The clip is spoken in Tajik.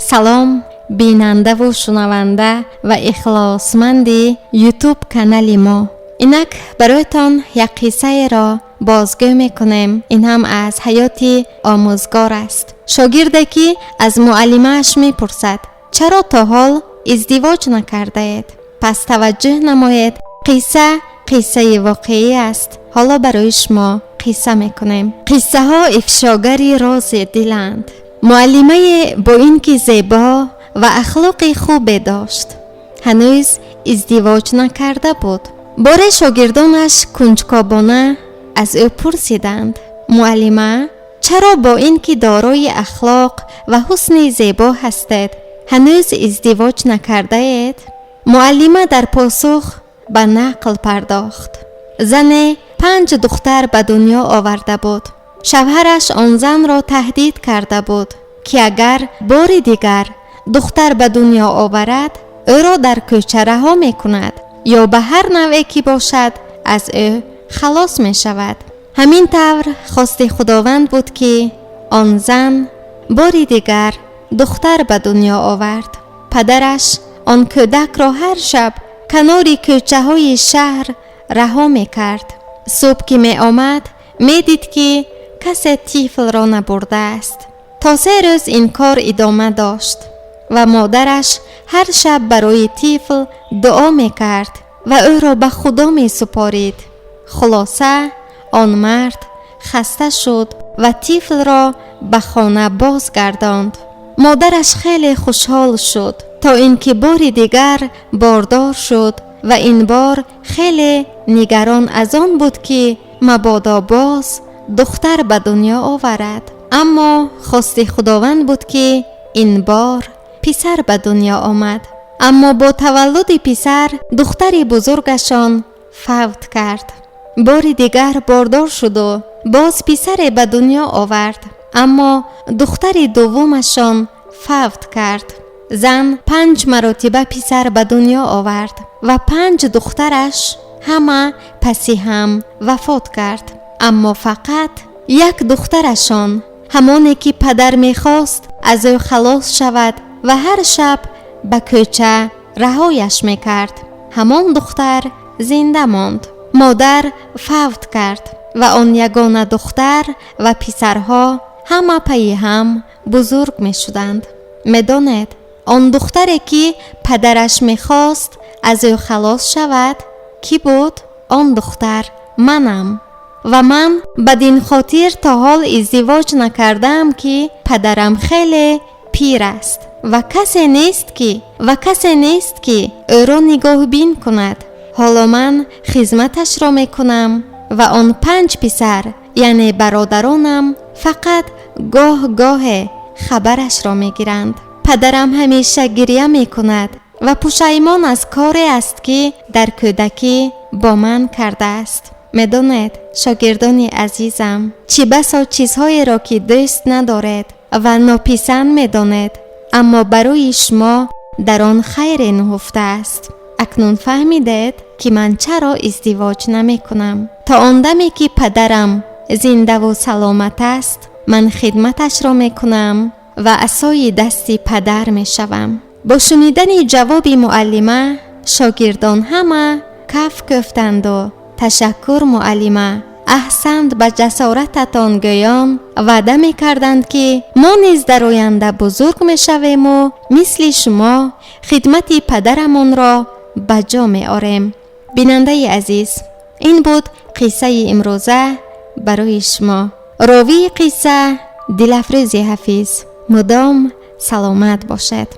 Салом, бинандаву шунаванда ва ихлосманди Ютуб канали мо. Инак бароятон як қиссаеро бозгӯ мекунем. Ин ҳам аз ҳаёти омӯзгор аст. Шогирде, ки аз муаллимааш мепурсад: «Чаро то ҳол издивоҷ накардаед?» Пас таваҷҷӯҳ намоед, қисса қиссаи воқеӣ аст. Ҳоло барои шумо қисса мекунем. Қиссаҳо ифшогари рози диланд. Муаллимае, бо ин ки зебо ва ахлоқи хубе дошт, ҳанӯз издивоҷ накарда буд. Боре шогирдонаш кунҷкобона аз ӯ пурсиданд: «Муаллима, чаро бо ин ки дорои ахлоқ ва ҳусни зебо ҳастед, ҳанӯз издивоҷ накардаед?» Муаллима дар посух ба нақл пардохт: «Зане панҷ духтар ба дунё оварда буд. Шавҳараш он занро таҳдид карда буд, ки агар бори дигар духтар ба дунё оварад, ӯро дар кӯча раҳо мекунад ё ба ҳар навъе ки бошад, аз ӯ халос мешавад. Ҳамин тавр, хости Худованд буд, ки он зан бори дигар духтар ба дунё овард. Падараш он кӯдакро ҳар шаб канори кӯчаҳои шаҳр раҳо мекард. Субҳ ки меомад, медид, ки касе тифлро набурдааст. То 3 рӯз ин кор идома дошт ва модараш ҳар шаб барои тифл дуо мекард ва ӯро ба Худо месупорид. Хулоса, он мард хаста шуд ва тифлро ба хона бозгардонд. Модараш хеле хушҳол шуд, то ин ки бори дигар бордор шуд ва ин бор хеле нигарон аз он буд, ки мабодо боз духтар ба дунё оварад. Аммо хости Худованд буд, ки ин бор писар ба дунё омад. Аммо бо таваллуди писар духтари бузургашон фавт кард. Бори дигар бордор шуду боз писаре ба дунё овард, аммо духтари дуввумашон фавт кард. Зан панҷ маротиба писар ба дунё овард ва панҷ духтараш ҳама паси ҳам вафот кард. Аммо фақат як духтарашон, ҳамоне ки падар мехост аз ӯ халос шавад ва ҳар шаб ба кӯча раҳояш мекард, ҳамон духтар зинда монд. Модар фавт кард ва он ягона духтар ва писарҳо ҳама пайи ҳам бузург мешуданд. Медонед, он духтаре, ки падараш мехост аз ӯ халос шавад, кӣ буд? Он духтар манам. Ва ман бадин хотир то ҳол издивоҷ накардаам, ки падарам хеле пир аст ва касе нест, ки ӯро нигоҳбин кунад. Ҳоло ман хизматашро мекунам ва он панҷ писар, яъне бародаронам, фақат гоҳ гоҳе хабарашро мегиранд. Падарам ҳамеша гиря мекунад ва пушаймон аз коре аст, ки дар кӯдакӣ бо ман кардааст. Медонед, шогирдони азизам, чӣ басо чизҳоеро, ки дӯст надоред ва нописанд медонед, аммо барои шумо дар он хайре нуҳуфтааст. Акнун фаҳмидед, ки ман чаро издивоҷ намекунам. То он даме ки падарам зиндаву саломат аст, ман хидматашро мекунам ва асои дасти падар мешавам». Бо шунидани ҷавоби муаллима шогирдон ҳама каф кӯфтанду «Ташаккур, муаллима, аҳсант ба ҷасорататон» гӯён ваъда мекарданд, ки мо низ дар оянда бузург мешавему мисли шумо хидмати падарамонро ба ҷо меорем. Бинандаи азиз, ин буд қиссаи имрӯза барои шумо. Ровии қисса Дилафрӯзи Ҳафиз. Мудом саломат бошед.